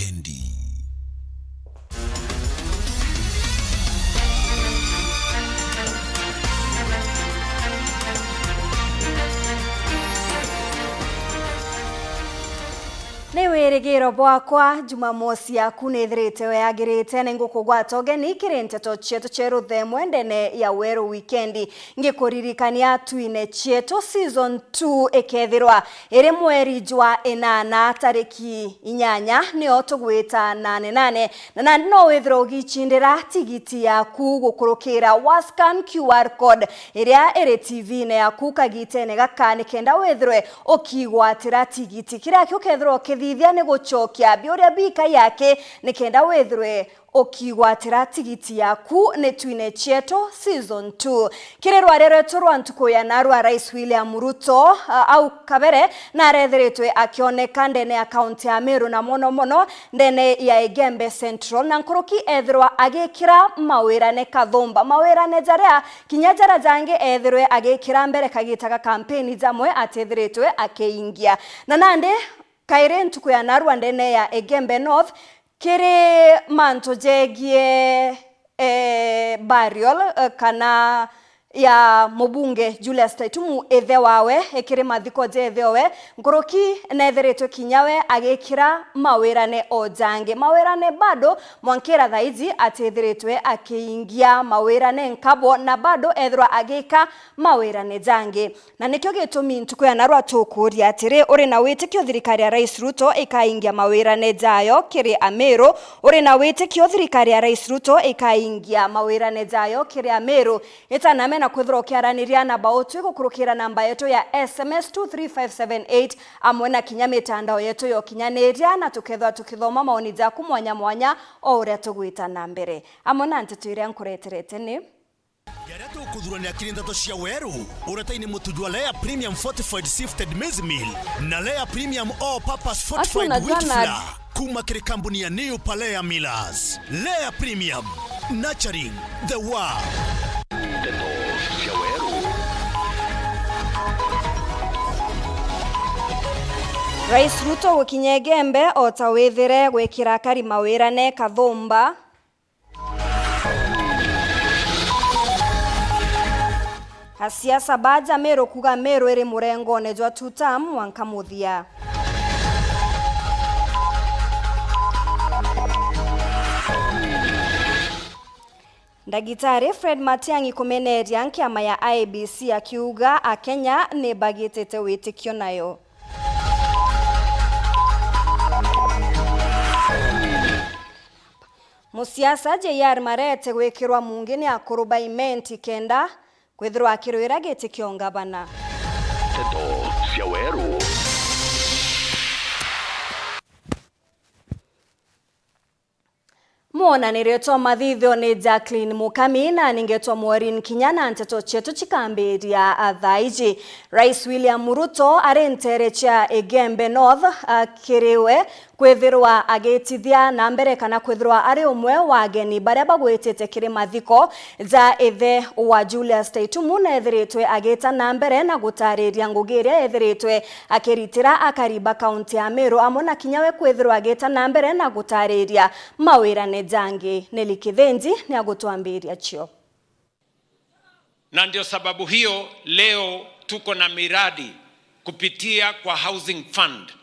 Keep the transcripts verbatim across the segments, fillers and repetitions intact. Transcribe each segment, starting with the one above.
N D. Ni wirigiro bwakwa, Jumamosi yaku ni ithirite yagirite. Ni ngukugwata ugeni kiri nteto cietu cia ruthemwe ndene ya Weru Wikendi. Ngikuririkania Twine Cietu season two ikethirwa iri mweri jwa inana tariki inyanya, nio tugwita nane nane, na nandi no withirwe ugicindira tigiti yaku gukurukira wa scan Q R code iria iri T V-ine yaku kagitene gaka, nikenda withirwe ukigwatira tigiti. Kiria kiu ukethirwa ukithithia ni gucokia biuria bikai yaki, nikenda withirwe ukigwatira tigiti yaku ni Twine Cietu season two. Kiri rwaria rwetu rwa ntuku ya narua, Rais William Ruto, a, au kabere, narethiritwe akioneka ndene ya kaunti ya Meru, na mono mono ndene ya Igembe Central, na nkuruki ethirwa agikira mawirane kathumba, mawirane jaria kinya jaria jangi ethirwe agikira mbere kagita ga kampeni jamwe atithiritwe akiingia. Na nandi kairi ntuku ya narua ndene ya Igembe North, kiri mantu jegie, eh, burial, eh, kana ya mubunge Julius Taitumu ithe wawe, ikiri mathiko ja ithe owe, nkuruki nethiritwe kinya we agikira mawirane o jangi. Mawirane bado mwankira thaiji atithiritwe akiingia mawirane nkabo, na bado ethirwa agika mawirane jangi. Na nikio gitumi ntuku ya narua tukuuria atiri, uri na witikio thirikari ya Rais Ruto ikaingia mawirane jayo kiri Ameru? Uri na witikio thirikari ya Rais Ruto ikaingia mawirane jayo kiri Ameru? Itanamena kwithirwa ukiaraniria na Bautwi gukurukira namba yetu ya S M S two three five seven eight, amwe na kinya mitandao yetu ya ukinyaniria, na tukethirwa tukithoma maoni jaku mwanya mwanya o uria tugwita na mbere. Amwe na nteto iria nkureterete ni Jaria tukuthurania kiri nteto cia Weru, uretaini mutu jwa Lea Premium Fortified Sifted Maize Meal na Lea Premium All Purpose Fortified Wheat Flour, kuma kiri kambuni ya New Palea Millers. Lea Premium, nurturing the world. Nteto cia Weru. Rais Ruto gukinya Igembe o ta withire gwikira akari mawirane kathumba. Asiasa ba ja Meru kuga Meru iri murengone jwa two term mwanka muthia. Ndagitari Fred Matiang'i kumeneria nkiama ya I E B C akiuga Akenya ni bagitite witikio nayo. Musiasa J R Marete gwikirwa mungi ni akuru ba Imenti kenda kwithirwa akirwira giti kia ungavana. Nteto cia Weru. Mwonanirio twa mathithio ni Jacqueline Mukami, na ningetwa Maureen Kinya, na nteto cietu cikambiria thaa iji. Rais William Ruto ari nteere cia Igembe North, akiriwe kwithirwa agitithia na mbere kana kwithirwa ari umwe wa ageni baria bagwitite kiri mathiko ja ithe wa Julius Taitumu, na ethiritwe agita na mbere na gutariria ngugi iria ethiritwe akiritira akari ba kaunti ya Meru, amwe na kinya we kwithirwa agita na mbere na gutariria mawirane jangi. Nelly Kithinji ni agutwambiria cio. Na ndio sababu hiyo leo tuko na miradi kupitia kwa Housing Fund.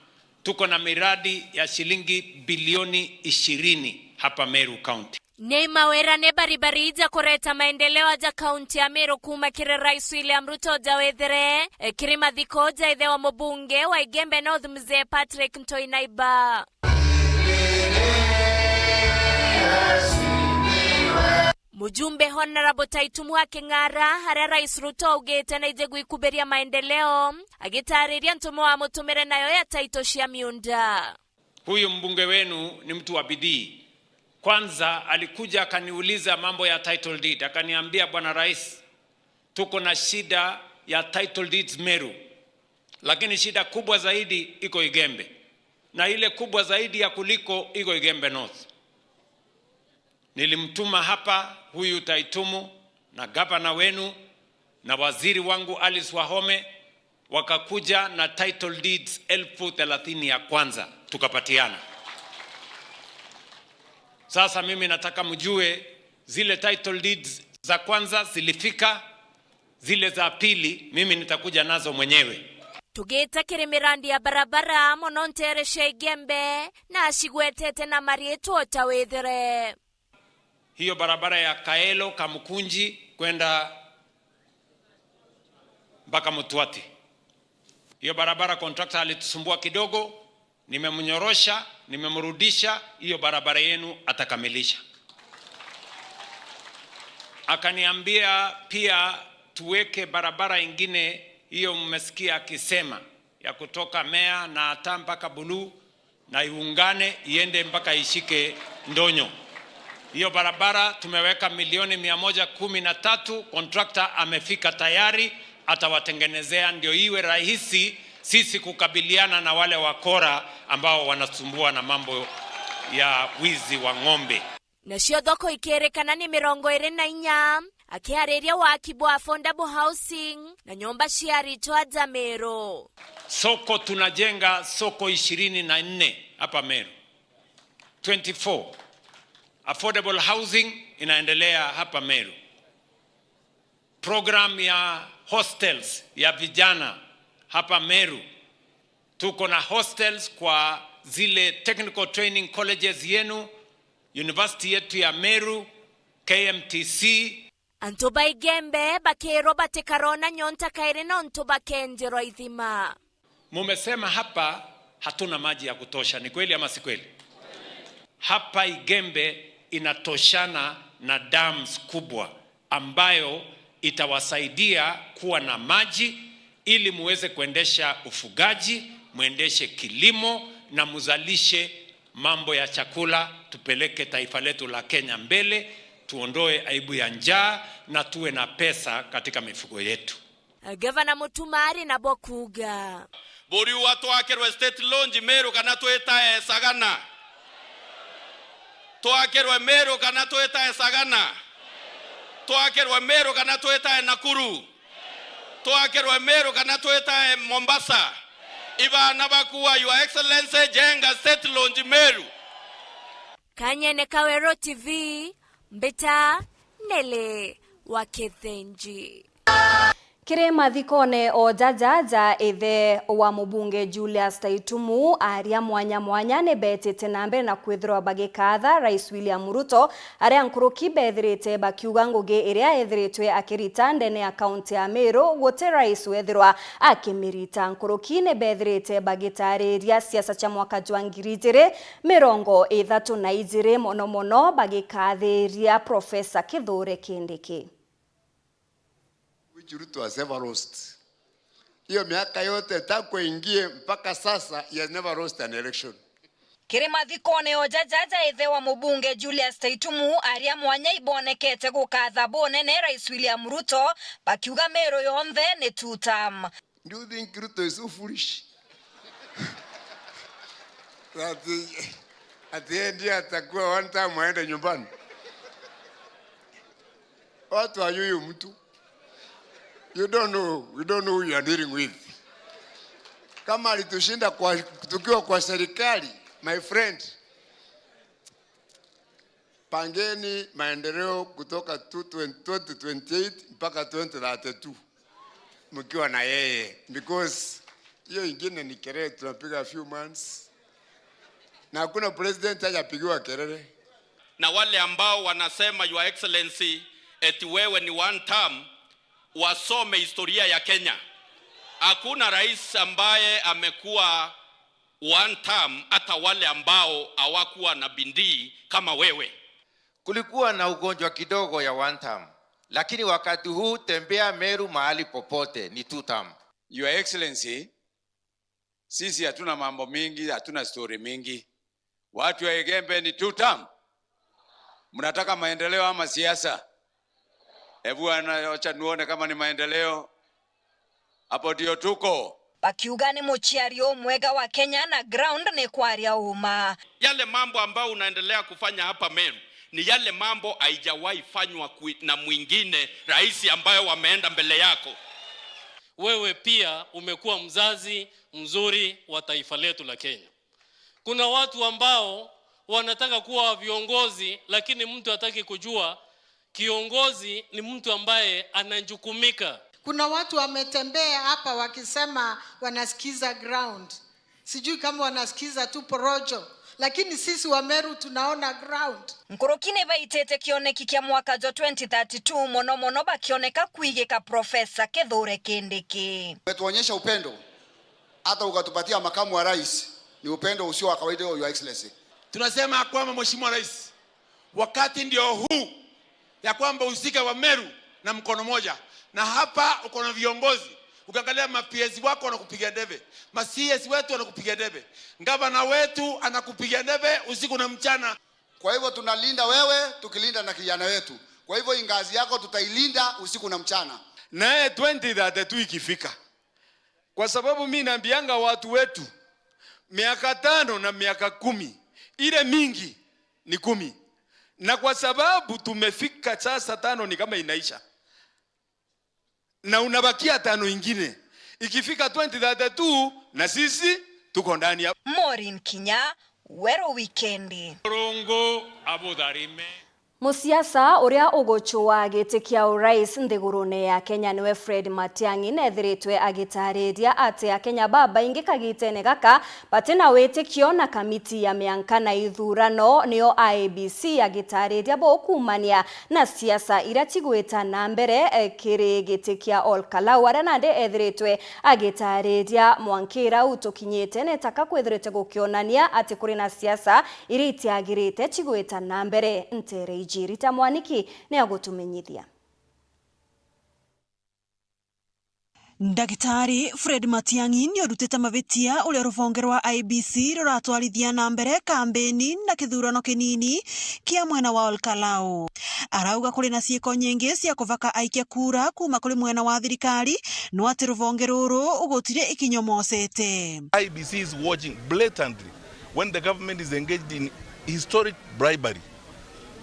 Tuko na miradi ya shilingi bilioni ishirini hapa Meru County. Ni mawirane baribari ja kureta maendeleo ja kaunti ya Meru kuuma kiri Rais William Ruto ja withire, e, kiri mathiko ja ithe wa mubunge wa Igembe North, Mzee Patrick Ntoi Naiba. Mujumbe Honorable Taitumu aking'ara aria Rais Ruto augite naije gwikubiria maendeleo, agitariria ntumo wamutumire nayo ya taito cia miunda. Huyu mbunge wenu ni mtu wa bidii. Kwanza alikuja akaniuliza mambo ya title deed, akaniambia, "Bwana Rais, tuko na shida ya title deeds Meru, lakini shida kubwa zaidi iko Igembe, na ile kubwa zaidi ya kuliko iko Igembe North." Nilimtuma hapa huyu Taitumu na gavana wenu na waziri wangu Alice Wahome, wakakuja na title deeds elfu thelathini ya kwanza, tukapatiana. Sasa mimi nataka mjue zile title deeds za kwanza zilifika, zile za pili mimi nitakuja nazo mwenyewe. Tugite kiri mirandi ya barabara mono ntere cia Igembe na acigwetete na mariitwa ta withire. Hiyo barabara ya Kaelo Kamukunji kwenda mpaka Mtwati. Hiyo barabara contractor alitusumbua kidogo, nimemnyorosha, nimemrudisha, hiyo barabara yenu atakamilisha. Akaniambia pia tuweke barabara ingine, hiyo mmesikia akisema, ya kutoka Mea na hata mpaka Buluu, na iungane iende mpaka ishike Ndonyo. Hiyo barabara tumeweka milioni mia moja kumi na tatu, contractor amefika tayari, atawatengenezea ndio iwe rahisi sisi kukabiliana na wale wakora ambao wanasumbua na mambo ya wizi wa ng'ombe. Nacio thoko ikirikana ni mirongo iri na inya, akiariria waki bwa affordable housing na nyomba cia aritwa aja Meru. Soko tunajenga soko ishirini na nne hapa Meru. Twenty-four. Affordable housing inaendelea hapa Meru. Program ya hostels ya vijana hapa Meru. Tuko na hostels kwa zile technical training colleges yenu, university yetu ya Meru, K M T C. Antu ba Igembe bakirwa batikarona nyonta kairi nontu bakenjerwa ithima. Mumesema hapa hatuna maji ya kutosha, ni kweli ama si kweli? Hapa Igembe inatoshana na dams kubwa ambayo itawasaidia kuwa na maji ili muweze kuendesha ufugaji, muendeshe kilimo na muzalishe mambo ya chakula, tupeleke taifa letu la Kenya mbele, tuondoe aibu ya njaa na tuwe na pesa katika mifugo yetu. Gavana Mutuma ari nabo kuuga. Buriua twakirwe state launch Meru kana twitae Sagana? Twakirwe Meru kana twitae Sagana? Twakirwe Meru kana twitae Nakuru? Twakirwe Meru kana twitae Mombasa? Ibana bakua, Your Excellency, jenga state launch Meru. Kanyene ka Weru T V, mbita Nelly wa Kithinji. Kiri mathikone o jaja ja ithe wa mubunge Julius Taitumu, aria mwanya mwanya ni betite na mbere na kwithirwa bagikaatha Rais William Ruto, aria nkuruki bethirite bakiuga ngugi iria ethiritwe akirita ndene ya kaunti ya Meru guti rais wethirwa akimirita. Nkuruki ni bethirite bagitariria siasa cia mwaka jwa ngiri ijiri mirongo ithatu na ijiri, mono mono bagikathiria Professor Kithure Kindiki. Which Ruto has ever lost. Hiyo miaka yote tangu aingie mpaka sasa, he has never lost an election. Kiri mathikone o jaja ja ithe wa mubunge Julius Taitumu, aria mwanya ibonekete gukatha bunene Rais William Ruto, bakiuga Meru yonthe ni two term. Do you think Ruto is so foolish? That, eh, at the end, yeye atakuwa one time aende nyumbani. Watu hawajui huyu mtu. You don't know, you don't know who you are dealing with. Kama alitushinda kwa, tukiwa kwa serikali, my friend, pangeni maendeleo kutoka tu twenty, twenty twenty-eight mpaka twenty thirty-two mkiwa na yeye, because hiyo ingine ni kelele tunapiga a few months, na hakuna president hajapigiwa kelele. Na wale ambao wanasema, Your Excellency, eti wewe ni one term, wasome historia ya Kenya. Hakuna rais ambaye amekuwa one term, hata wale ambao hawakuwa na bidii kama wewe. Kulikuwa na ugonjwa kidogo ya one term, lakini wakati huu tembea Meru mahali popote ni two term. Your Excellency, sisi hatuna mambo mingi, hatuna story mingi. Watu ya Igembe ni two term. Mnataka maendeleo ama siasa? Hebu ana-, acha nuone kama ni maendeleo. Hapo ndio tuko. Bakiuga ni muciari umwega wa Kenya na ground ni kwaria uma. Yale mambo ambayo unaendelea kufanya hapa Meru ni yale mambo haijawahi fanywa kui-, na mwingine rais ambayo wameenda mbele yako. Wewe pia umekuwa mzazi mzuri wa taifa letu la Kenya. Kuna watu ambao wanataka kuwa viongozi, lakini mtu hataki kujua kiongozi ni mtu ambaye anajukumika. Kuna watu wametembea hapa wakisema wanasikiza ground. Sijui kama wanasikiza tu porojo, lakini sisi wa Meru tunaona ground. Nkuruki ni baitite kioneki kia mwaka jwa twenty thirty-two, mono mono bakioneka kwigika Profesa Kithure Kindiki. Umetuonyesha upendo, hata ukatupatia makamu wa rais. Ni upendo usio wa kawaida, Your Excellency. Tunasema kwamba, Mheshimiwa Rais, wakati ndio huu ya kwamba usike wa Meru na mkono moja. Na hapa uko na viongozi, ukiangalia ma P S wako wanakupigia debe, ma C S wetu wanakupigia debe, gavana wetu anakupigia debe usiku na mchana. Kwa hivyo tunalinda wewe, tukilinda na kijana wetu. Kwa hivyo hii ngazi yako tutailinda usiku na mchana. Naye twenty thirty-two ikifika, kwa sababu mi naambianga watu wetu, miaka tano na miaka kumi, ile mingi ni kumi. Na kwa sababu tumefika sasa, tano ni kama inaisha, na unabakia tano ingine. Ikifika twenty thirty-two, na sisi tuko ndani ya Maureen Kinya, Weru Wikendi. Murungu abutharime. Musiasa uria ugucua giti kia urais nthigurune ya Kenya niwe Fred Matiang'i, nethiritwe agitariria ati Akenya babaingi kagitene gaka bati na witikio na kamiti ya mianka na ithurano, niyo I E B C, agitariria bo kuumania na siasa iria cigwita na mbere, eh, kiri giti kia Ol Kalou, aria nandi ethiritwe agitariria mwankira u tukinyite, netaka kwithirite gukionania ati kuri na siasa iria itiagirite cigwita na mbere. Ntere iji Rita Mwaniki ni agutumenyithia. Ndagitari Fred Matiang'i ni urutite mabitia uria ruvonge rwa I E B C ruratwarithia na mbere kambeni na kithurano kinini kia mwena wa Ol Kalou. Arauga kuri na ciiko nyingi cia kuvaka aikia kura kuuma kuri mwena wa thirikari, no ati ruvonge ruru gutiri ikinya umocete. I E B C is watching blatantly when the government is engaged in historic bribery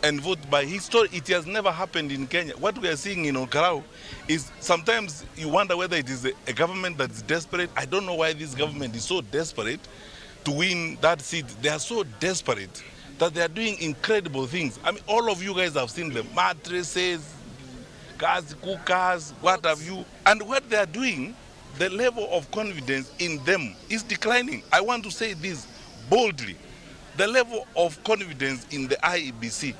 and vote by history. It has never happened in Kenya. What we are seeing in Ol Kalou is, sometimes you wonder whether it is a, a government that is desperate. I don't know why this government is so desperate to win that seat. They are so desperate that they are doing incredible things. I mean, all of you guys have seen them. Mattresses, gas cookers, what have you. And what they are doing, the level of confidence in them is declining. I want to say this boldly. The level of confidence in the I E B C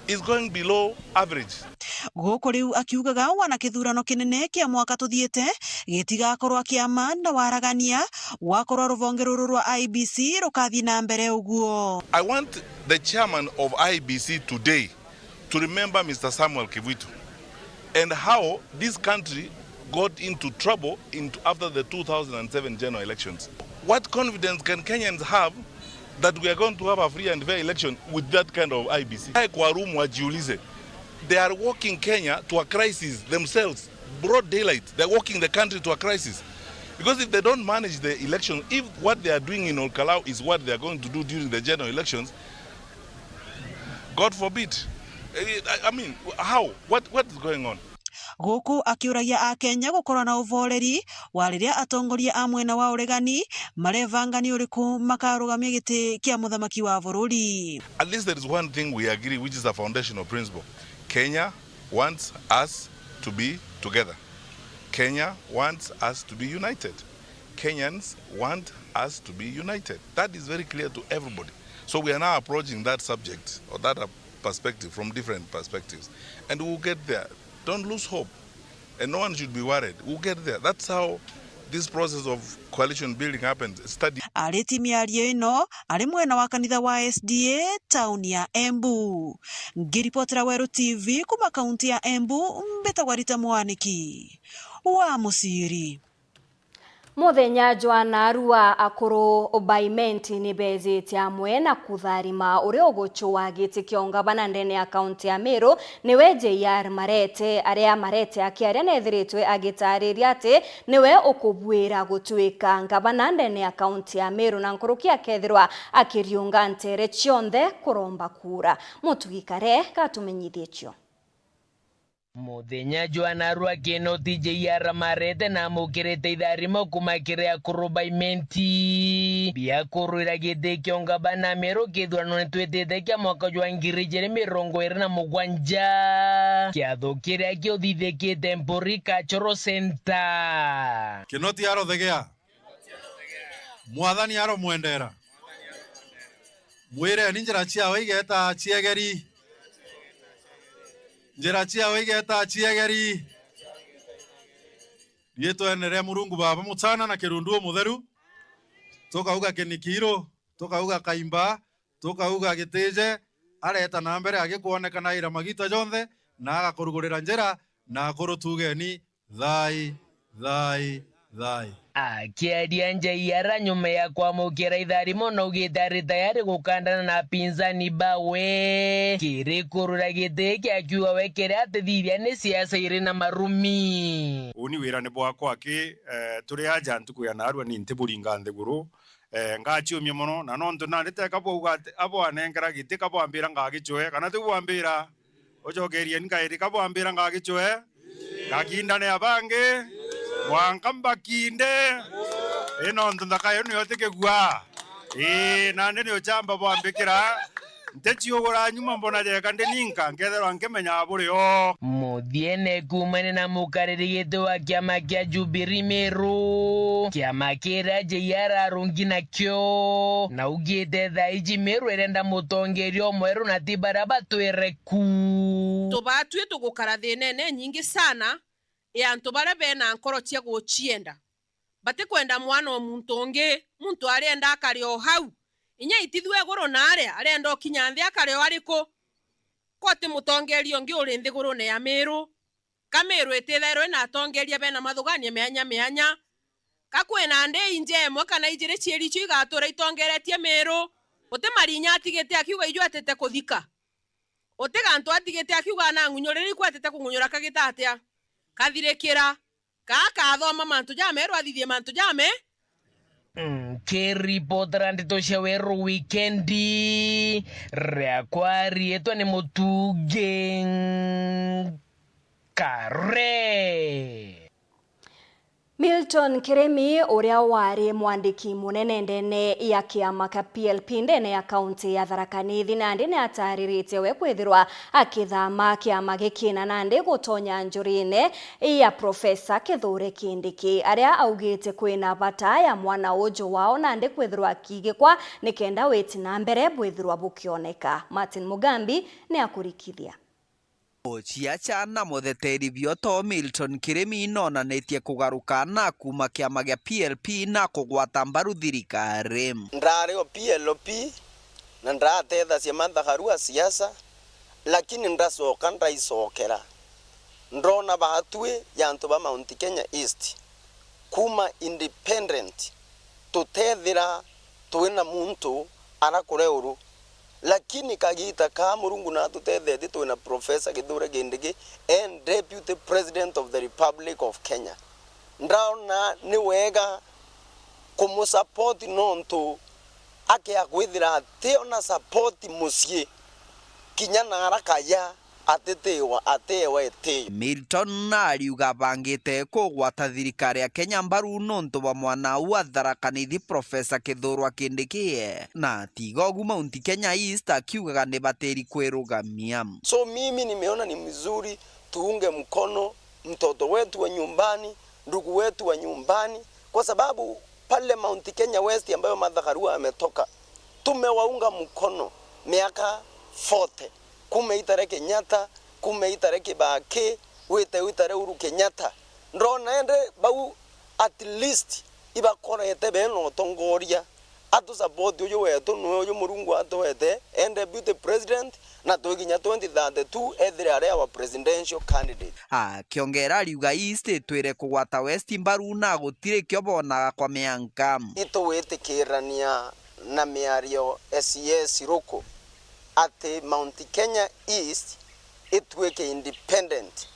is going below average. Guku riu akiugaga wana kithurano kinene kia mwaka tuthiite gitigakorwa kiama na waragania, gwakorwa ruvonge ruru rwa I E B C rukathi na mbere uguo. I want the chairman of I E B C today to remember Mister Samuel Kivuitu and how this country got into trouble into, after the two thousand and seven general elections. What confidence can Kenyans have that we are going to have a free and fair election with that kind of I E B C? Kae kwa room wajiulize. They are walking Kenya to a crisis themselves. Broad daylight, they are walking the country to a crisis. Because if they don't manage the election, if what they are doing in Ol Kalou is what they are going to do during the general elections, God forbid. Eh, I, I mean, how? What, what is going on? Guku akiuragia Akenya gukorwa na uvoreri wa riria atongoria a mwena wa uregani marebanga ni uriku makarugamia giti kia muthamaki wa bururi. At least there is one thing we agree, which is a foundational principle. Kenya wants us to be together. Kenya wants us to be united. Kenyans want us to be united. That is very clear to everybody. So we are now approaching that subject or that, uh, perspective from different perspectives. And we'll get there. Don't lose hope. And no one should be worried. We'll get there. That's how this process of coalition building happens. Study. Ariti miario ino ari mwena wa kanitha wa S D A tauni ya Embu. Ngiripotera Weru T V kuma kaunti ya Embu, mbitagwa Rita Mwaniki wa Muciri. Muthenya jwa narua, akuru ba Imenti ni beejite amwe na kutharima uria ugucua giti kia ungavana ndene ya kaunti ya Meru niwe J R Marete, aria Marete akiaria neethiritwe agitaariria ati niwe ukubuira gutuika ngavana ndene ya kaunti ya Meru, na nkuruki akethirwa akiriunga nteere cionthe kuromba kura. Mutugi Kare gatumenyithie cio. Muthenya jwa narua Kinoti J R Marete namukirite itharimo kuma kiri akuru ba Imenti bia kurwira giti kia ungabana Meru kithurano ni twitite kia mwaka jwa ngiri ijiri mirongo iri na mugwanja, kiatho kiria kiuthithikite Mpuri Cultural Centre. Kinoti arothegea. Mwathani aromwendera. Mwireni njira ciawe igeta ciegeri. Njira ciawe igeta ciegeri. Riitwene ria Murungu Baba Mutana na Kirundu Umutheru, tukauga Kinikiru, tukauga Kaimba, tukauga Gitije, areeta na mbere agikwonekanaira magiita jonthe, na agakurugurira njira, na akuru tugeni, thai, thai, thai. Akiaria Njai ara nyuma ya kwamukira itharimo, naugite ari tayari gukandana na apinzani bawe kiri kurura giti giki, akiuga we kiri atithithia ni siasa iri na marumi. Uni wira ni bwakwa aki, eh, turi aja ntuku ya narua ni ntiburinga nthiguru, eh, ngaciumia mono, na nontu nandi teka bwauga ati, abwanenkera giti kabwambira ngagicwe, kana tiu bwambira? Ucokerieni kairi kabwambira ngagicwe, ngakindane abangi, mwanka mbakinde. Ii nontu nthaka iyo niyo tikigua. Ii, nandi ni uchamba bwambikira. Ntichiugura nyuma mbona jeka ndi ninka, nkethirwa nkimenyaa buri o. Muthiene kuumania na mukariri giti wa kiama kia Jubilee Meru, kiama kiria J R arungi nakio, naugite thaa iji Meru irenda mutongeria umweru na ti baria batwire ku. Antu batwi tugukara thinene nyingi sana ya antu baria bena nkoro cia gucienda. Batikwenda mwana o muntu ungi, muntu arienda akare o hau. Inya itithua iguru na aria, arienda ukinya nthi akare o ariku? Ko ti mutongeria ungi uri nthigurune ya Meru? Ka Meru itithairwe ina atongeria bena mathugania mianya mianya? Ka kwina ndii inje imwe kana ijiri ciiri icio igatura itongeretie Meru? Guti marinya atigite akiuga iju atite kuthika? Uti gantu atigite akiuga, "Nang'unyurire iku atite kung'unyura kagita atia?" Kathirikira. Kaa kathoma mantu jameru, athithie mantu jame. Nkiripotera ndeto cia Weru Wikendi, riakwa riitwa ni Mutungi Nkare. Milton Kirimi, uria wari mwandiki munene ndene ya kiama kia P L P ndene ya kaunti ya Tharaka Nithi, nandi ni atariritie we kwithirwa akithama kiama giki na nandi gutonya njurine ya Profesa Kithure Kindiki, aria augite kwina bata ya mwana uju wao nandi kwithirwa akigikwa nikenda witi na mbere bwithirwa bukioneka. Martin Mugambi ni akurikithia. Ciaca na mutheteri bioto Milton Kirimi nonanitie kugaruka na kuuma kiama gia P L P na kugwata mbaru thirikari. Ndraari o P L P na ndrateethacia Martha Karua siasa, lakini ndacoka ndaicokera. Ndona baatwi ya antu ba Mount Kenya East, kuuma independent, tutethira twina muntu arakure uru. Lakini kagiita kaa Murungu natutethetie twina Professor Kithure Kindiki, e Deputy President of the Republic of Kenya. Ndona ni wega kumusupport nontu akea kwithira ationa support mucii, kinya na arakaja atitiwa, ateewa itio. Milton ariuga abangite kugwata thirikari ya Kenya mbaru nontu bwa mwana wa Tharaka Nithi Professor Kithure Kindiki, na tiga ugu Mount Kenya East akiugaga ni batiri kwirugamia. So mimi nimeona ni mzuri tuunge mkono mtoto wetu wa nyumbani, ndugu wetu wa nyumbani, kwa sababu pale Mount Kenya West ambayo Martha Karua ametoka, tumewaunga mkono miaka forty, kuuma itare Kenyatta, kuuma itare Kibaki, wite itare Uhuru Kenyatta. Ndona ende bau at least ibakorete bena utongoria. Atu support uyu wetu, nwe uyu Murungu atwete e Deputy President, na twikinya twenty thirty-two ethire ari our presidential candidate. Akiongera ariuga East itwire kugwata West mbaru na gutiri kio bonaga kwa mianka. Itugwitikirania na miario S E S ruku ati Mount Kenya East ituike independent,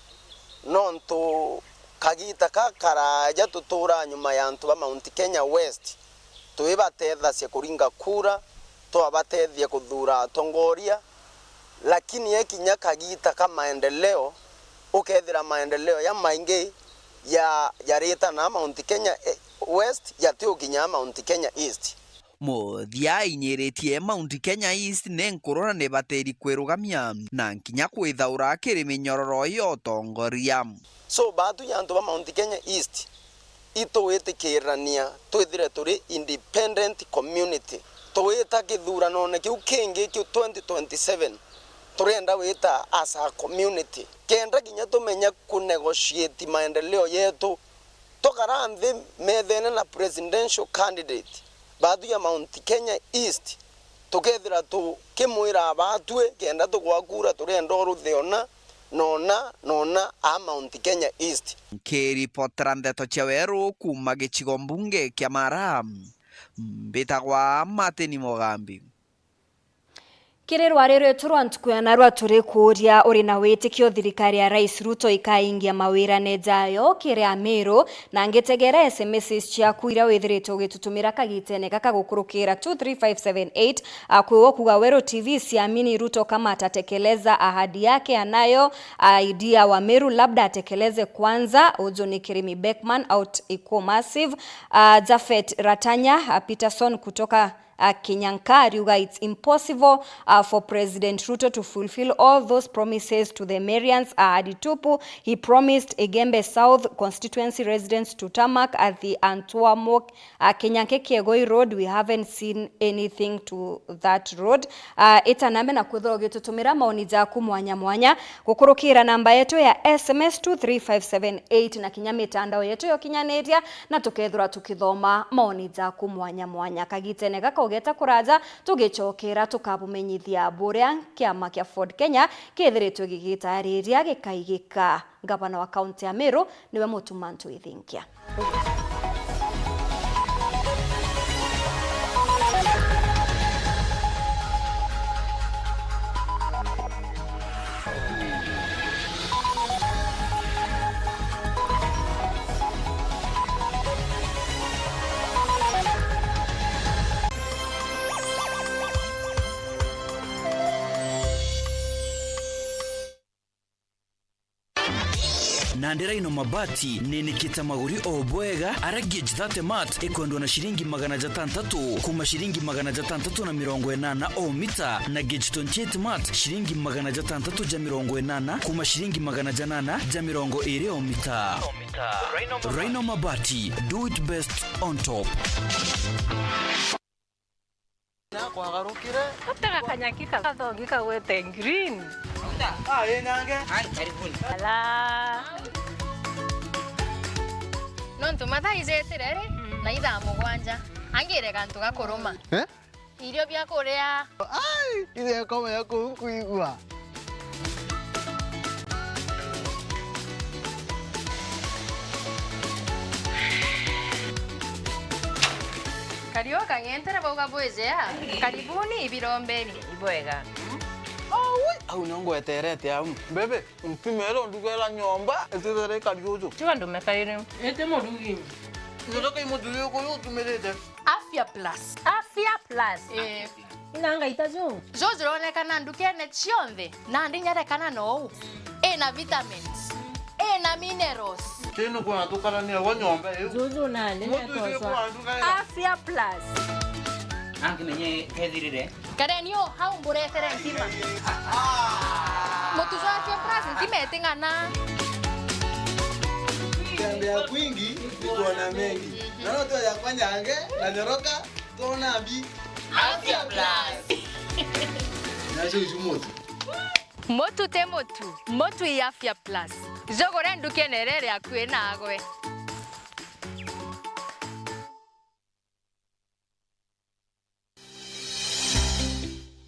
nontu kagiita ka karaaja tuturaa nyuma ya antu ba Mount Kenya West, twibateethacia kuringa kura, twabateethia kuthuura atongoria, lakini ekinya kagiita ka maendeleo, ukethira maendeleo ya maingi ya, jarita na Mount Kenya, eh, West, jatiukinya Mount Kenya East. Muthia ainyiritie Mount Kenya East ni nkuru na ni batiri kwirugamia na nkinya kwithaura kiri minyororo ya utongoria. So, baatu ja antu ba Mount Kenya East, itwitikirania twithire turi independent community. Twita kithuranone kiu kingi kiu twenty twenty-seven, turenda wita as a community. Kenda kinya tumenya kunegotiate maendeleo yetu, tukara nthi methene na presidential candidate, baatu ya Mount Kenya East, tukethira tukimwira abatue, kenda tugwa kura, turenda uruthi ona, nona, nona a Mount Kenya East. Nkiripotera ndeto cia weru kuuma gicigo mbunge kia Mara, mbitagwa Martin Mugambi. Kiri rwari rwetu rwa ntuku ya narua, turi kuuria, uri na witikio thirikari ya Rais Ruto ikaingia mawirane jayo kiri Amiru? Na ngitegera S M Ss ciaku iria withiritwe ugitutumira kagitene gaka gukurukira two three five seven eight, a, kwi wo kuuga Weru T V, siamini Ruto kama atatekeleza ahadi yake anayo, a, idea wa Meru labda atekeleze kwanza. Uju ni Kirimi Beckman out Ikuu Massive. A, Japhet Ratanya, a, Peterson kutoka a, Kinyanka ariuga it's impossible, a, for President Ruto to fulfill all those promises to the Marians, ahadi tupu. He promised Igembe South constituency residents to tarmac at the Antuamok, a, Kinyanke Kiegoi Road. We haven't seen anything to that road. A, itanambe na kwithirwa ugitutumira maoni jaku mwanya mwanya gukurukira namba yetu ya S M S two three five seven eight na kinya mitandao yetu ya ukinyaniria, na tukethirwa tukithoma maoni jaku mwanya mwanya. Kagitene gaka ugeta kuraja, tugicokera tukabumenyithia buria kiama kia Ford Kenya kithiritwe gigitariria gikaigika. Ngavana wa kaunti ya Meru niwe Mutuma M'Ethingia. Nandi Rhino Mabati ninikite maguri o bwega, aria gauge thirty mat ikwendwa na ciringi magana jatantatu kuma ciringi magana jatantatu na mirongo inana o mita, na gauge twenty-eight mat ciringi magana jatantatu ja mirongo inana kuma ciringi magana janana ja mirongo iri o mita. Rhino Mabati, do it best on top. Nakwagarukire. Atega kanyaki ka-, gathogi kagwete green. Ah, ĩ nyange. Ala. Nontu mathaa ijitire ri, mm, na ithaa mugwanja. Angire gantu ga kuruma. Eh? Irio bia kuria. Ai, irio ikome ya kuu nkuigua. Kariu kang'entere bauga bwijea. Karibuni ibirombeni. Ibwega. Aui, au nio ngweterete au. Bebe, ntimere undugera nyomba, itithere ikari uju. Tiga ndume kairi. Ite murugi. Nyotoka imuthuri uyu utumirite. Afya Plus. Afya Plus. Eh. Ina ngaita ju. Ju juronekana ndukene cionthe, nandi nyarekana nou. Ina vitamins. Ina minerals. Tinu kwona tukarania gwa nyomba iu. Juju nandi mutu ucio nekosa. Kwa nduga ira. Afya Plus. Angimenye kethirire. Kareni o hau mburetere ntima. Mutu jwa Afya Plus ntima iting'ana. Kutembea kwingi ni kuona mengi. Naona tu yakwa nyange na nyoroka, tuona mbi. Afya Plus. Nacio icu mutu. Mutu ti mutu, mutu i Afya Plus. Jugure ndukene iria iri akui nagwe.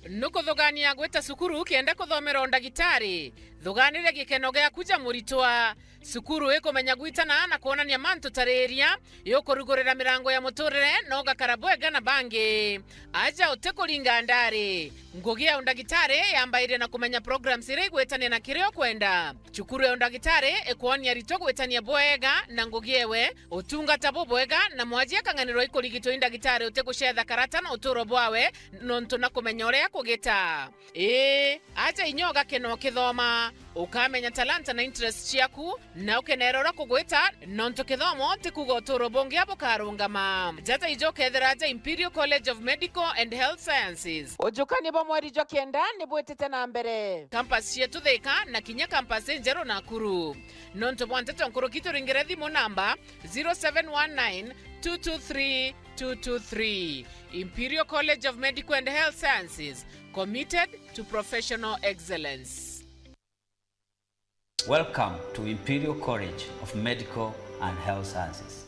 Nukuthugania gwita cukuru kenda kuthomera undagitari? Thuganire gikeno giaku ja muritwa. Cukuru ikumenya gwitana na kwonania mantu ta riria, yukurugurira mirango ya muturire na ugakara bwega na bangi. Aja utikuringa ndari. Ngugi ya undagitari yambairie na kumenya programs iria igwitania na kiria ukwenda. Cukuru ya undagitari ikwonia aritwa gwitania bwega na ngugi ewe, utungata bubwega na mwaji akang'anirwa ikurigitwa i ndagitari utigucetha karata na uturo bwawe nontu na kumenya uria akugita. Ii, aja inya ugakena ukithoma. Ukamenya talanta na interest ciaku, na ukenera uria kugwita, nontu kithomo ti kuuga uturo bungi bukarungama. Jata ijo ukethira aja Imperial College of Medical and Health Sciences. Ujukania bwa mweri jwa kenda ni bwitite na mbere. Campus cietu Thika na kinya campus injeru Nakuru. Nontu bwa nteto nkuruki, turingire thimu namba zero seven one nine two two three two two three. Imperial College of Medical and Health Sciences, committed to professional excellence. Welcome to Imperial College of Medical and Health Sciences.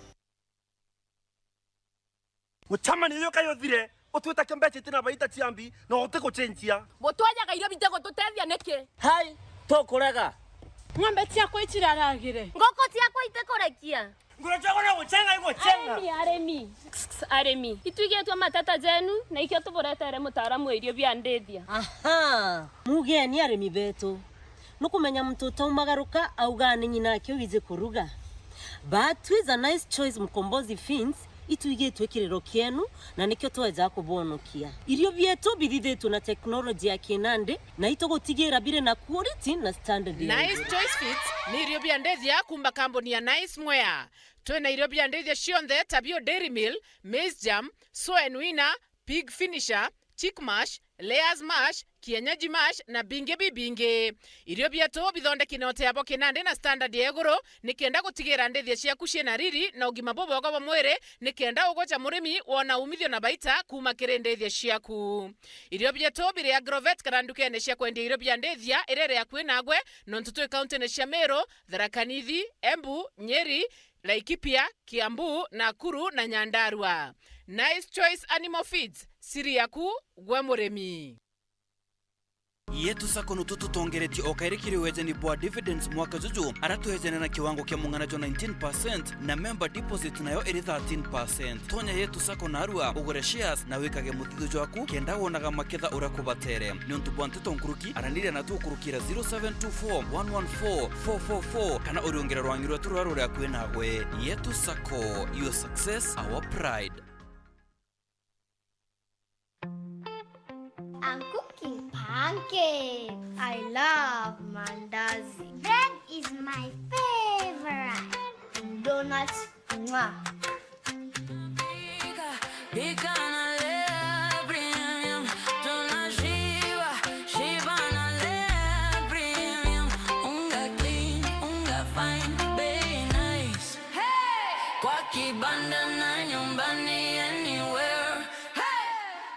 Mucemanio uyu kai uthire, utwita kio mbeca iti na baita ciambi, na utigucenjia. Butwajaga irio bitigututethia niki? Hai, tukurega. Ng'ombe ciakwa iciraragire. Nguku ciakwa itikurekia. Ngura ciakwa no gucenga igucenga. Arimi, arimi. Arimi. Itwigitwe mateta jenu, na ikio tuburetere mutaaramu wa irio bia ndithia. Aha, mugeni arimi betu. Nukumenya muntu utaumagaruka augaa ni ng'ina ake wiji kuruga. But with a Nice Choice Mkombozi Feeds, itwigitwe kiriro kienu, na nikio tweja kubwonokia. Irio bietu bithithitwe na teknoloji ya kinandi, na itugutigira biri na quality na standard ya Nice iguru. Choice Feeds ni irio bia ndithia kuuma kambuni ya Nice Mwea. Twina irio bia ndithia cionthe ta bio Dairy Meal, Maize Germ, Soen Winner, Pig Finisher, Chick Mash, Layers Mash, Kienyeji Mash na bingi bibingi. Irio bietu bithondeki na utea bwa kinandi na standard ya iguru, nikenda gutigira ndithia ciaku ciina riri na ugima bubwega bwa mwiri, nikenda ugwe ja murimi wona umithio na baita kuuma kiri ndithia ciaku. Irio bietu biri Agrovet kana ndukene cia kwendia irio bia ndithia iria iri akui nagwe, nontu twi kauntine cia Meru, Tharaka Nithi, Embu, Nyeri, Laikipia, Kiambu, Nakuru na Nyandarua. Nice Choice Animal Feeds, siri yaku gwe murimi. Yetu Sacco nutu tutongeretie o kairi kiri wejani bwa dividends mwaka juju, ara twejane na kiwango kia mung'ana jwa nineteen percent, na member deposit nayo iri thirteen percent. Tonya Yetu Sacco narua, ugure shares na wikage muthithu jwaku, kenda wonaga maketha uria kubatere. Niuntu bwa nteto nkuruki, araniria natu ukurukira zero seven two four one one four four four four, kana uriungire rwangi rwetu ruria ruri akui nagwe. Yetu Sacco, your success, our pride. I'm cooking pancakes. I love mandazi. Bread is my favorite. And donuts, mwah. Pika na Lea Premium, tunashiba, shiba na Lea Premium. Unga clean, unga fine, bei nice. Hey! Kwa kibanda na nyumbani, anywhere. Hey!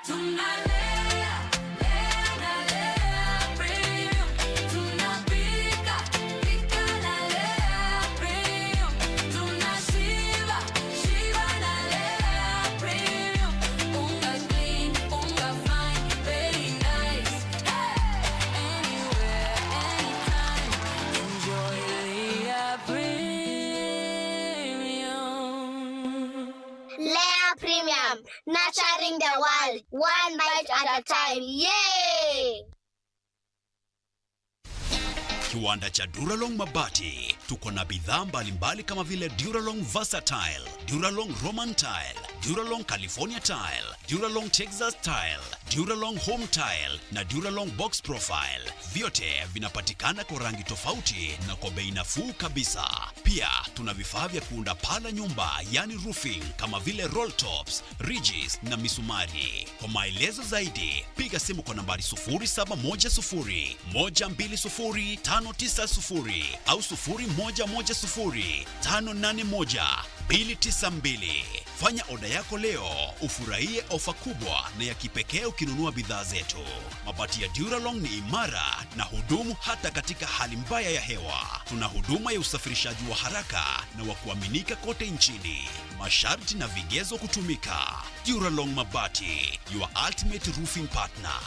Tunalea, lea na Lea Premium. Tunapika, pika na Lea Premium. Tunashiba, shiba na Lea Premium. Unga clean, unga fine, very nice. Hey! Anywhere, anytime. Enjoy Lea Premium. Lea Premium, nurturing the world, one bite at a time. Yay! Kiwanda cha Duralong Mabati. Tuko na bidhaa mbalimbali kama vile Duralong Versatile, Duralong Roman Tile, Duralong California Tile, Duralong Texas Tile, Duralong Home Tile na Duralong Box Profile. Vyote vinapatikana kwa rangi tofauti na kwa bei nafuu kabisa. Pia tuna vifaa vya kuunda paa la nyumba, yani roofing, kama vile roll tops, ridges na misumari. Kwa maelezo zaidi, piga simu kwa nambari sufuri saba moja sufuri, moja mbili sufuri, tano tisa sufuri au sufuri moja moja sufuri, tano nane moja, mbili tisa mbili. Fanya oda yako leo, ufurahie ofa kubwa na ya kipekee ukinunua bidhaa zetu. Mabati ya Duralong ni imara na hudumu hata katika hali mbaya ya hewa. Tuna huduma ya usafirishaji wa haraka na wa kuaminika kote nchini. Masharti na vigezo kutumika. Duralong Mabati, your ultimate roofing partner.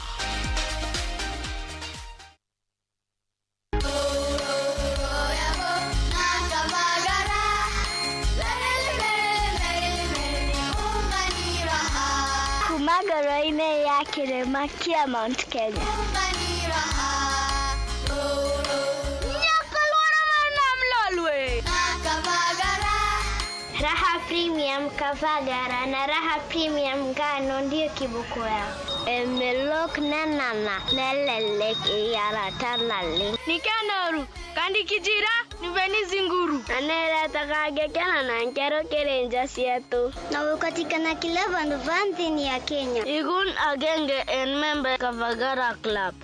Kuma ngoro-inĩ ya kĩrĩma kĩa Mount Kenya. Nyokorwa na mwana mlolwe. Raha Premium Kavagara na Raha Premium Ngano ndio kibuku yao. Emelok nenana nelelek iyara talali. Nikenoru, kandi kijira, nibeni zinguru. Na neretaga gekena na nkero kiri nja cietu. Na gukatikana kila vandu va nthini ya Kenya. Igun agenge en member Kavagara Club.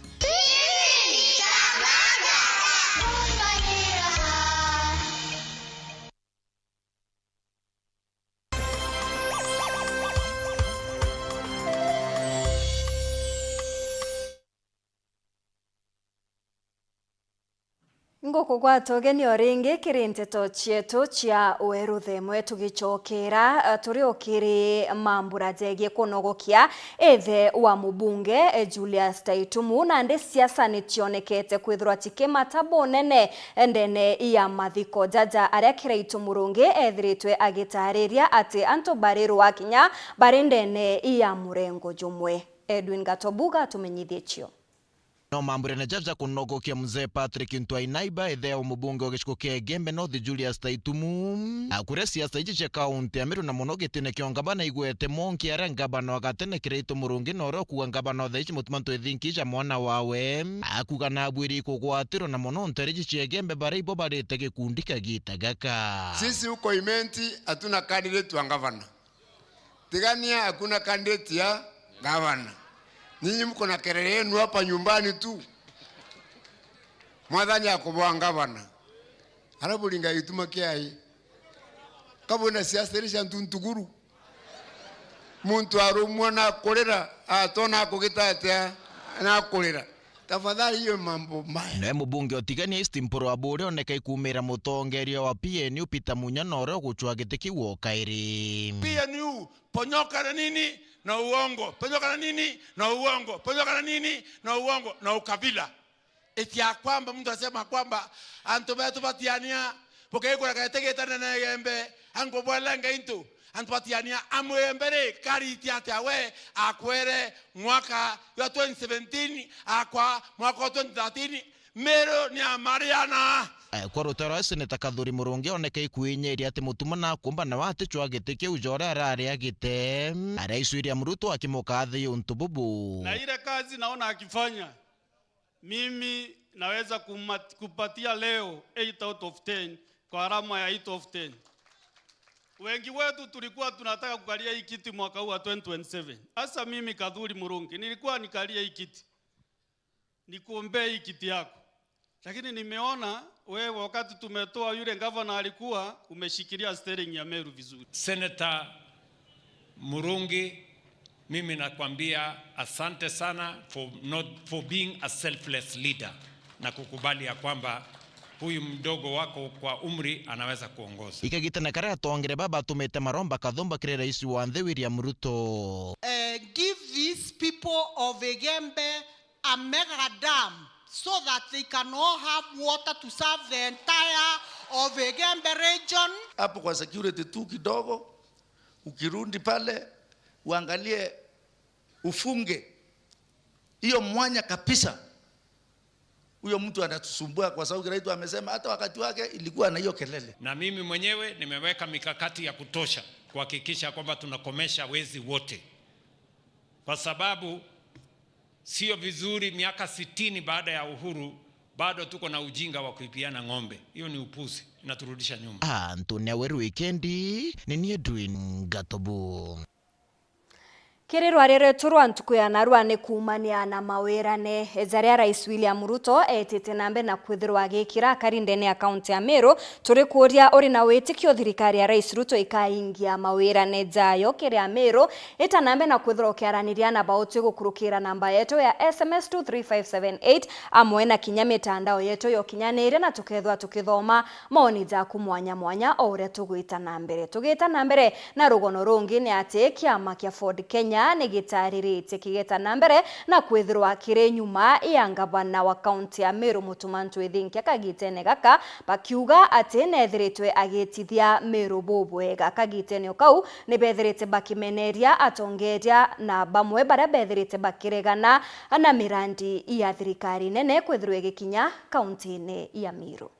Ngukugwata ugeni o ringi kiri nteto cietu cia weru themwe. Tugicokera, eh, turi o kiri mambura jegie kunogokia ithe wa mubunge, eh, Julius Taitumu, nandi siasa nicionekete kwithirwa cikimata bunene ndene ya mathiko jaja aria Kiraitu Murungi ethiritwe agitariria ati antu bari rwakinya bari ndene ya murengo jumwe. Edwin Gatobuga atumenyithie cio. No mambura na jaja kunogokia Mzee Patrick Ntwai Naiba, ithe wa mubunge wa gicigo kia Igembe North Julius Taitumu, akuria siasa iji cia kaunti ya Meru na mono gitine kia ungavana igwete monki aria ngavana wa gatene Kiraitu Murungi na uria ukuga ngavana wa thaa iji Mutuma Ntwethinki ja mwana wawe, akuga nabwiri kugwatirwa na mono ntere iji cia Igembe baria ibo barite gikundi kagita gaka. Sisi huko Imenti hatuna candidate wa gavana. Tigania, hakuna candidate ya gavana. Nyinyi mko na kelele yenu hapa nyumbani tu. Mwathani akubwa gavana. Arabu ringa gituma kiai. Kabwina siasa iria cia ntuntuguru. Muntu arumwa na kurira, atona akugita atia na kurira. Tafadhali, hiyo mambo mbaya. Nawe mubunge o Tigania East Mpuru Aburi oneka ikumira mutongeria wa P N U Peter Munya na uria ugucwa giti kiu o kairi. P N U, ponyoka na nini na uongo, ponyoka na nini na uongo, ponyoka na nini na uongo na ukabila. Eti ya kwamba mtu asema kwamba antu betu batiania, bukegura gete gita nene Igembe, angu bwele Ngai ntu, antu batiania amwembe ri, kariti atia we akwere mwaka jwa twenty seventeen, akwa mwaka wa twenty thirteen, Meru ni amariana. Eh, kwa rutaro rwa Seneta Kathuri Murungi oneke ikwinyiria ati Mutuma nakumba nawe aticwa giti kiu ja uria arari agite. Rais William Ruto akimukathiria untu bubu. Na ile kazi naona akifanya, mimi naweza kumat-, kupatia leo eight out of ten kwa alama ya eight of ten. Wengi wetu tulikuwa tunataka kukalia hii kiti mwaka huu wa twenty twenty-seven. Hasa mimi Kathuri Murungi, nilikuwa nikalie hii kiti. Nikuombee hii kiti yako. Lakini nimeona wewe, wakati tumetoa yule gavana alikuwa, umeshikilia steering ya Meru vizuri. Senator Murungi, mimi nakwambia asante sana for not, for being a selfless leader na kukubali ya kwamba huyu mdogo wako kwa umri anaweza kuongoza. Ikagitana karia atongere baba atumite maromba kathumba kiri rais wa nthi William Ruto. Eh, give these people of Igembe a mega dam so that they can all have water to serve the entire of Igembe region. Hapo kwa security tu kidogo, ukirudi pale, uangalie, ufunge hiyo mwanya kabisa. Huyo mtu anatusumbua kwa sababu Kiraitu amesema hata wakati wake ilikuwa na hiyo kelele. Na mimi mwenyewe nimeweka mikakati ya kutosha kuhakikisha kwamba tunakomesha wezi wote, kwa sababu sio vizuri miaka sitini baada ya uhuru bado tuko na ujinga wa kuibiana ng'ombe. Hiyo ni upuzi, inaturudisha nyuma. Anthony Aweru Wikendi, ni niĩ Edwin Gatobu. Kiri rwaria rwetu rwa ntuku ya narua ni kuumania na mawirane jaria Rais William Ruto etite na mbere na kwithirwa agikira akari ndene ya kaunti ya Meru. Turi kuuria, uri na witikio thirikari ya Rais Ruto ikaingia mawirane jayo kiri Ameru? Ita na mbere na kwithirwa ukiaraniria na bauti gukurukira namba yetu ya S M S two three five seven eight, amwe na kinya mitandao yetu ya ukinyaniria, na tukethwa tukithoma maoni jaku mwanya mwanya o uria tugwita na mbere. Tugita na mbere na rugono rungi ni ati kiama kia Ford Kenya ni gitariritie kigeta na mbere na kwithirwa kiri nyuma ya ngavana wa kaunti ya Meru Mutuma Ntwethinkia kagitene gaka, bakiuga ati neethiritwe agitithia Meru bubwega. Kagitene o kau ni beethirite bakimeneria atongeria na bamwe baria beethirite bakiregana na mirandi ya thirikari nene kwithirwa igikinya kauntine ya Meru.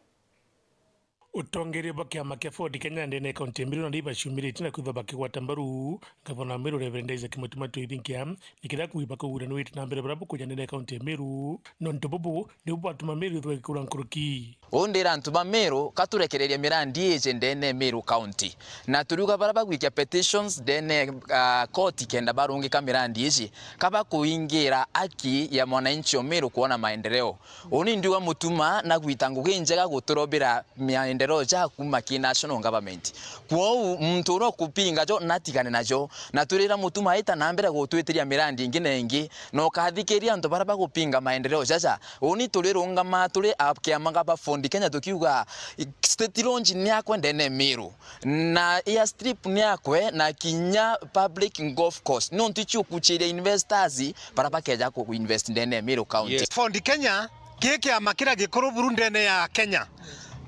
Utongeria bwa kiama kia Ford Kenya ndene ya kaunti ya Meru nandi baciumiritie na kwithwa bakigwata mbaru ngavana wa Meru Reverend Isaac Mutuma Ntoithinkia, nikenda kugimba kuguranwite na mbere bara bukuja ndene ya kaunti ya Meru, nontu bubu nibu bwatuma Meru ithwa ikura nkuruki. Uu ndira antu ba Meru, ka turekererie mirandi iji ndene ya Meru County. Na turiuga bara bagwikia petitions ndene, ah, koti kenda barungika mirandi iji, ka bakuingira aki ya mwananchi o Meru kwona maendeleo. Uni ndiuga Mutuma na gwita ngugi njega guturobira maendeleo ja kuma ki national government. Kwou muntu uria ukupinga jo natigane najo, na twirira Mutuma aita na mbere gutwitiria mirandi ingi na ingi, na ukathikiria antu baria bagupinga maendeleo jaja. Uni turirungama turi a kiama gaba Ford Kenya tukiuga state launch ni akwe ndene Meru. Na airstrip ni akwe, na kinya public golf course, nontu icio kuchiria investors bara bakeja ku invest ndene ya Meru County. Yes. Ford Kenya ki kiama kiria gikuru buru ndene ya Kenya.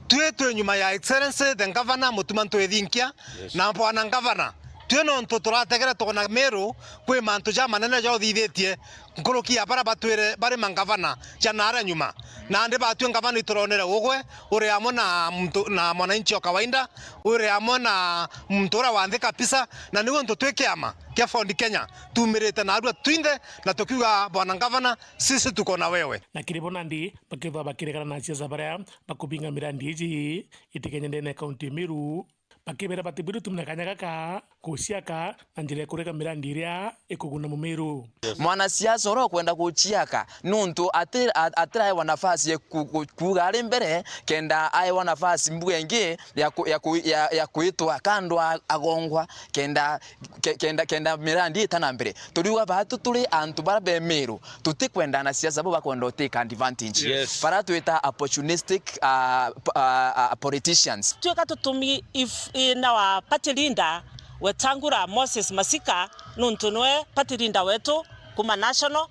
Twi twi nyuma ya Excellency the Governor Mutuma Ntoithinkia. Yes. Na bwana Governor, twi nontu turategere twona Meru kwi mantu ja manene ja uthithitie nkuruki ya bara batwire bari mangavana ja naria nyuma. Nandi batwi ngavana ituronere ugwe, uri amwe na muntu, na mwananchi o kawaida, uri amwe na muntu uria wa nthi kabisa, na niu untu twi kiama kia Ford Kenya tumirite narua twinthe, na tukiuga, bwana ngavana, sisi tuko na wewe. Na kiri bo nandi bakithwa bakiregana na siasa baria bakubinga mirandi iji itikenye ndene ya kaunti ya Meru, bakibera batibwiri gutumira kanya gaka guciaka na njira ya kurega mirandi iria ikuguna Mumiru. Mwanasiasa uria ukwenda guciaka, nuntu ati-, a-, atiraewa nafasi ya ku-, ku-, kuuga ari mbere, kenda aewa nafasi mbuga ingi ya ku-, ya ku-, ya, ya kwitwa kando a-, agongwa, kenda, ke-, kenda, kenda mirandi ita na mbere. Turiuga batu turi antu bara be Miru, tutikwenda anasiasa bo bakwenda utake advantage. Yes. Bara twita opportunistic, uh, p-, uh, uh, politicians. Twika tutumi if in our party leader Wetangula Moses Masika, nuntu nwe party leader wetu kuma national,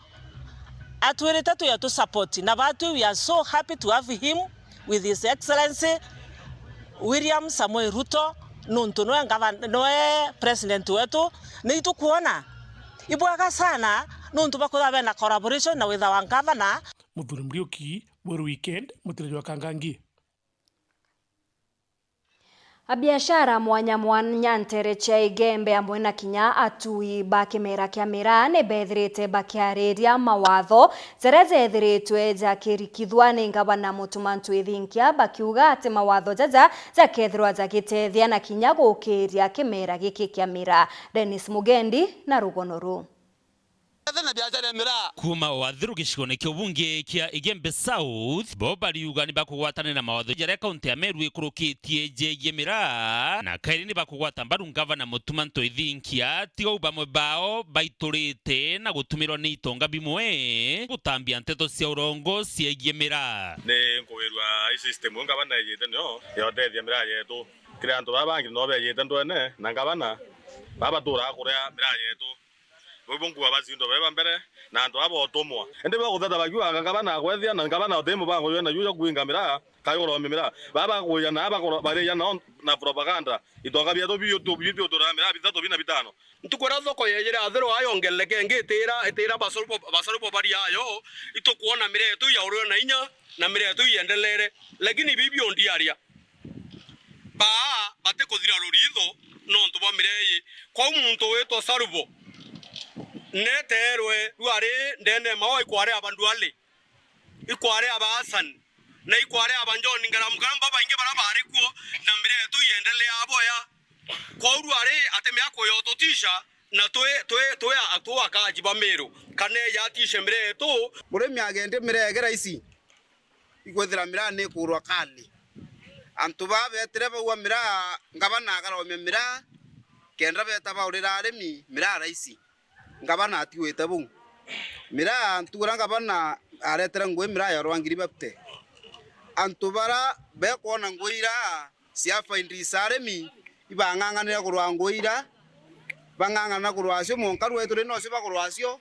atwirite tuya tu support, na batwi we are so happy to have him with His Excellency William Samoei Ruto, nuntu nwe ngava-, nwe president wetu. Ni itukwona ibwega sana nuntu bakwithirwa bena collaboration na witha wa ngavana. Muthuri Muriuki, Weru Weekend, Mutiri jwa Kangangi. Abiashara mwanya mwanya nteere cia Igembe amwe na kinya atui ba kimera kia miraa ni bethirite bakiariria mawatho jaria jethiritwe jakirikithua ni ngavana Mutuma Ntwithinkia, bakiuga ati mawatho jaja jakethirwa jagitethia na kinya gukiria kimera giki kia miraa. Dennis Mugendi na rugono ruu. Ethene biashara ya miraa. Kuuma o athiru gicigone kia ubunge kia Igembe South, bo bariuga ni bakugwatanira na mawatho jaria kaunti ya Meru ikurukitie jegie miraa, na kairi ni bakugwata mbaru ngavana Mutuma Ntoithinkia, tiga u bamwe bao baiturite na gutumirwa ni itonga bimwe gutambia nteto cia urongo ciegie miraa. Ni nkuwirua i system uu ngavana ejite nio ya utethia miraa yetu. Kiri antu baa bangi no bejite ndwene na ngavana, baa baturaa kuria miraa yetu. Bau bo nkuuga bacindwa bae ba mbere, na antu aba botumwa. Indi bagutheta bakiuga ngavana akwethia, na ngavana uti mubango jwena juu jwa kuinga miraa, kai uromia miraa. Baa bakuija na bakoro-, bariija nao na propaganda. Itonga bietu biu tu-, biu biuturaa miraa bithatu bina bitano. Ntuku iria thoko yejire athirwa ayo ngeleke ingi itira, itira basarubo, basarubo bari ayo, itukwona miraa yetu yaurwe na inya, na miraa yetu yendelere. Lakini bibi ondiaria. Baa batikuthira ruritho nontu bwa miraa ii. Kwou muntu witwa Sarubo neteerwe rwari ndene mao ikwari aba Ndwale, ikwari aba Hassan, na ikwari aba John Ngaramukamba baingi bara bari kuo, na miraa yetu yendelea boya. Kwou rwari ati miaku yotutisha, na twi, twi, twi a-, twi akaji ba Miru, kana eja atishe miraa yetu. Murimi agendi miraa ege raisi. Ikwithira miraa ni ikurwa kali. Antu baa beetire baua miraa, ngavana akaromia miraa, kenda beeta baurira arimi miraa raisi. Ngavana atigwite bau. Miraa, ntuku iria ngavana areetire ngui miraa yorwa ngiri fifty. Antu bara bekwona ngui iraa cia faindisa arimi, ibang'ang'anire kurwa ngui iraa, bang'ang'ana kurwa cio, mwanka rwai turi nocio bagurwa cio,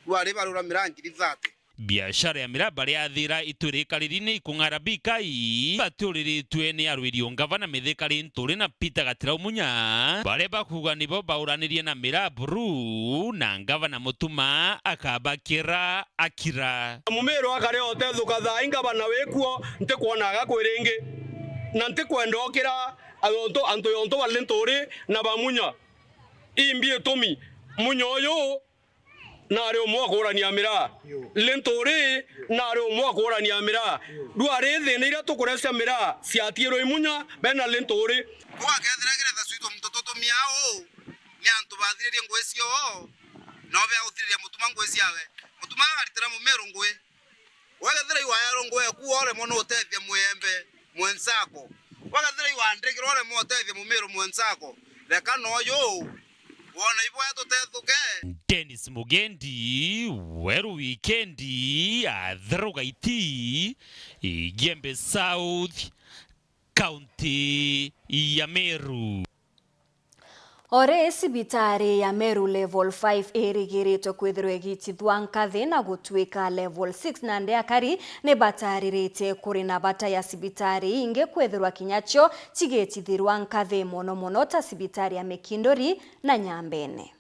rwari barura miraa ngiri thirty. Biashara ya miraa baria athira itwiri ikariri ni ikung'ara bikai, batiuriritue ni arwiri o ngavana Mithika Linturi na Peter Gatirau Munya, baria bakuuga nibo bauranirie na miraa buru, na ngavana Mutuma akabakira akira. Mumiru akare otethuka thaa ii ngavana wikuo, ntikwona agakwira ingi. Na ntikwenda ukira antu, antu yontu ba Linturi na ba Munya. Imbi itumi, Munya uyu nari umwe wa kuurania miraa. Linturi nari umwe wa kuurania miraa. Riu ari thina iria tukurecia miraa ciatiirwe i Munya, bena Linturi. Buu akethira kiretha cwitu muntu tutumia uu, ni antu bathiririe ngui ciao, no bea guthiriria Mutuma ngui ciawe. Mutuma agaritira Mumiru ngui. Wagethira iwaerwo ngui eku, woremwa ni utethia muyembe mwenzako. Wagethira iwandikirwo, uremwa utethia Mumiru mwenzako. Reka noyu, wona iboya tutethuke. Dennis Mugendi, Weru Wikendi, Athiru Gaiti, Igembe South, County ya Meru. O ri cibitari ya Meru Level five irigiritwe kwithirwa igitithwa nkathi na gutwika Level six, nandi akari ni batariritie kuri na bata ya cibitari ingi kwithirwa kinya cio cigitithirwa nkathi, mono mono ta cibitari ya Mikinduri na Nyambene.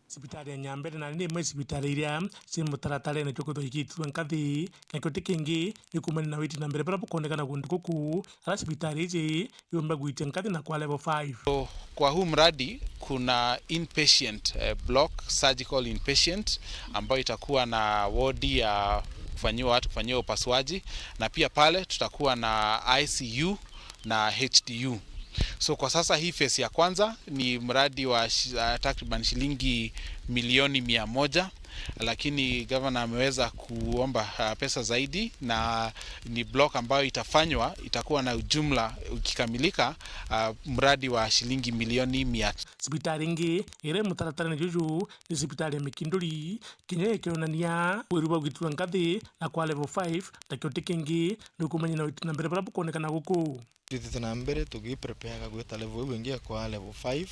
Cibitari ya Nyambene nandi ni imwe ya cibitari iria ciri mutaratarene jwa kwithirwa igitithwa nkathi, nakio ti kingi ni kuumania na witi na mbere buria bukoonekana guntu guku, aria cibitari iji yumba gwitia nkathi na kwa level five. So, kwa huu mradi kuna inpatient, eh, block, surgical inpatient, ambayo itakuwa na wodi ya kufanyiwa, watu kufanyiwa upasuaji, na pia pale tutakuwa na I C U na H D U. So, kwa sasa hii phase ya kwanza ni mradi wa shi-, ah, takriban shilingi milioni mia moja, lakini gavana ameweza kuomba, ah, pesa zaidi, na ni block ambayo itafanywa, itakuwa na ujumla, ukikamilika, ah, mradi wa shilingi milioni mia. Cibitari ingi iri mutaratarene juju ni cibitari ya Mikinduri, kinya ikionania wiru bwa gwitirwa nkathi na kwa level five, nakio ti kingi ni kumenya na witi na mbere buria bukoonekana guku. Twithite na mbere tugiprepareaga gwita level iu ingi ya kwa level five.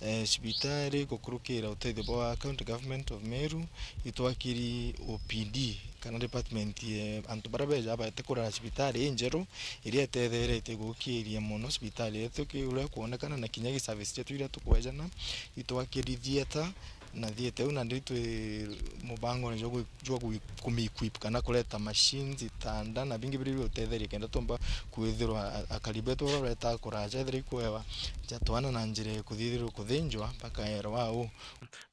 Eh, cibitari gukurukira utethio bwa County Government of Meru, itwakiri O P D, kana department, eh, antu baria beja baete kurara cibitari injeru, iria itetheretie gukiria mono cibitari yetu ki uria kwonekana, na kinya gi service cietu iria tukwejana, itwakiri theatre, na theatre iu nandi twi mubangone jwa gwi-, jwa gwi-, kumiquip kana kureta machines, itanda na bingi biria biutetheria kenda tumba kwithirwa a-, akari betu baria baretaga kuraja ethira ikwewa ja twana na njira ya kuthithirwa kuthinjwa bakaerwa au.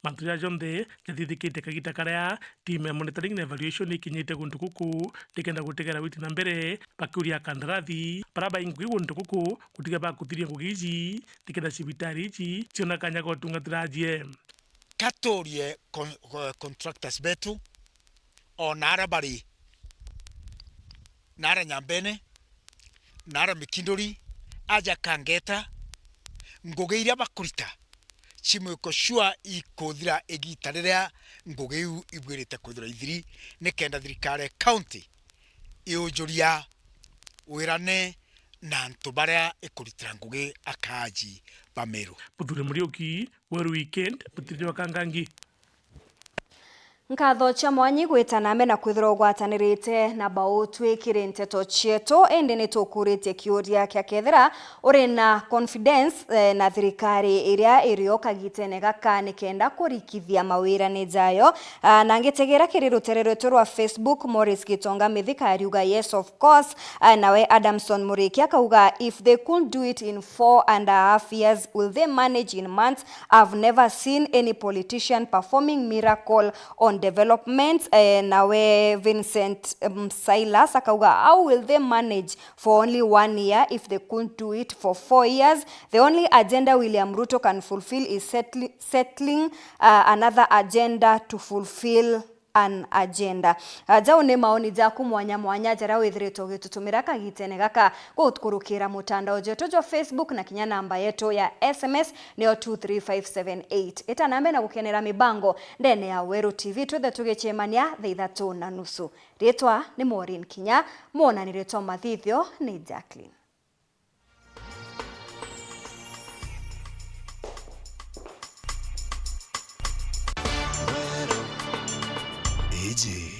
Mantu jaja jonthe jathithikitie kagita karia team ya monitoring na evaluation ikinyite guntu guku nikenda gutegera witi na mbere bakiuria akandarathi baria bai ngugi guntu guku gutiga bakuthiria ngugi iji nikenda cibitari iji ciona kanya ga utungatira ajie. Ka tuurie con-, co-, contractors betu, o na aria bari, na aria Nyambene, na aria Mikinduri, aja kangeta, ngugi iria bakurita, cimwiko sure ikuthira igita riria ngugi iu ibwirite kwithirwa ithiri, nikenda thirikari ya county iujuria wirane na antu baria ikuritira ngugi akaaji ba Meru. Muthuri Muriuki, Weru Weekend, mutiri jwa Kangangi. Nkatho cia mwanyi gwita na mbere na kwithirwa ugwatanirite na bau twikire nteto cietu, indi ni tukuritie kiuria kia kethira uri na confidence, eh, na thirikari iria irio kagitene gaka nikenda kurikithia mawirane jayo. Ah, na ngitegera kiri rutere rwetu rwa Facebook, Morris Gitonga Mithika ariuga, "Yes, of course." Ah, nawe Adamson Muriki akauga, "If they couldn't do it in four and a half years, will they manage in months? I've never seen any politician performing miracle on development." Eh, nawe Vincent, um, Silas akauga, "How will they manage for only one year if they couldn't do it for four years? The only agenda William Ruto can fulfill is settli-, settling, uh, another agenda to fulfill an agenda." Ah, jau ni maoni jaku mwanya mwanya jaria withiritwe ugitutumira kagitene gaka gukurukira mutandao jetu jwa Facebook na kinya namba yetu ya S M S niyo two three five seven eight. Ita na mbere na gukenera mibango ndene ya Weru T V, twithe tugicemania thaa ithatu na nusu. Ritwa ni Maureen Kinya, mwonani ritwa mathithio ni Jacqueline. Iji